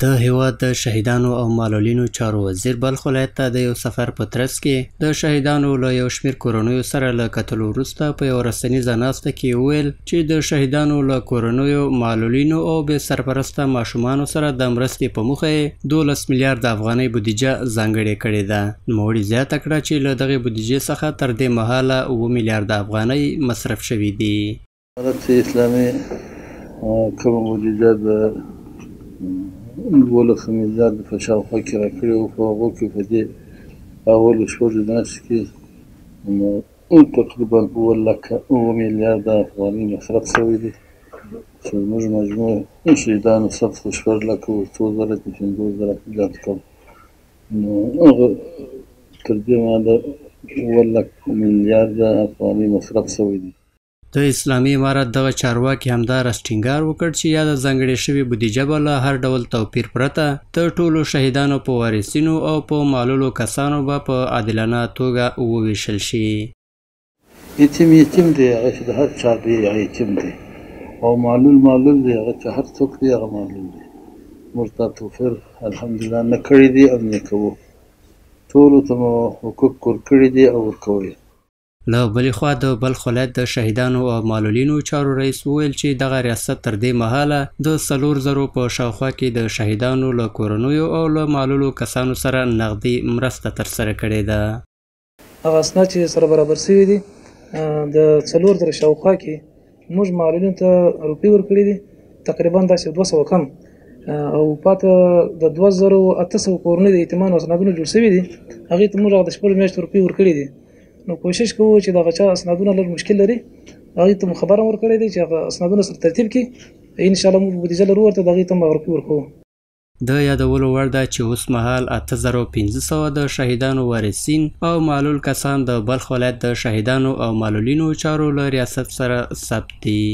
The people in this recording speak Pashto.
د هېواد د شهیدانو او معلولینو چارو وزیر بلخ ولایت ته د یو سفر په ترڅ کې د شهیدانو له یو شمېر کورنیو سره له کتلو وروسته په یوه رسنیزه ناسته کې وویل چې د شهیدانو له کورنیو، معلولینو او بې سرپرسته ماشومانو سره د مرستې په موخه یې 12 میلیارده افغانۍ بودیجه ځانګړې کړې ده. نوموړي زیاته کړه چې له دغې بودیجې څخه تر دې مهاله 7 میلیارده افغانۍ مصرف شوې دي. امارت اسلامي کومه بودیجه د 12 میلیارد په شاوخوا کې راکړې وه، په هغو کې په دې اولو شپږو میاشتو کې تقریبا 7 میلیارده افغانۍ مصرف شوی دی، چې زموږ مجموع شهیدانو ثبت شپږ لکه څو زره دي، 50,000 زیات کم، نو هغه تر دې مهاله 7 میلیارده افغانۍ مصرف شوی دی. د اسلامي امارت دغه چارواکي همداراز ټینګار وکړ چې یاده ځانګړې شوې بودیجه به له هر ډول توپیر پرته د ټولو شهیدانو په وارثینو او په معلولو کسانو به په عادلانه توګه وویشل شي. یتیم یتیم دی، هغه چې د هر چا دی هغه یتیم دی، او معلول معلول دی، هغه چې هر څوک دی هغه معلول دی. موږ دا توپیر الحمدلله نه کړی دی او نه کوو، ټولو ته مو حقوق ورکړي دي او ورکوي. له بلې خوا د بلخ ولایت د شهیدانو او معلولینو چارو رئیس وویل چې دغه ریاست تر دې مهاله د 4000 په شاوخوا کې د شهیدانو له کورنیو او له معلولو کسانو سره نغدي مرسته ترسره کړې ده. هغه اسناد چې سره برابر شوي دي د 4000 شاوخوا کې موږ معلولینو ته روپۍ ورکړې دي، تقریبا داسې 200 کم، او پاته د 2800 کورنۍ د یتیمانو اسنادونه جوړ شوي دي، هغې ته موږ هغه د 6 میاشتو روپۍ ورکړې دي. نو کوشش کوو چې دغه چا اسنادونه لږ مشکل لري هغې ته مو خبر هم ورکړی دی چې هغه اسنادونه سره ترتیب کړي، انشاءالله موږ بودیجه لرو ورته د هغې ته هم روپۍ ورکوو. د یادولو وړ ده چې اوس مهال 8500 د شهیدانو وارثین او معلول کسان د بلخ ولایت د شهیدانو او معلولینو چارو له ریاست سره ثبت دي.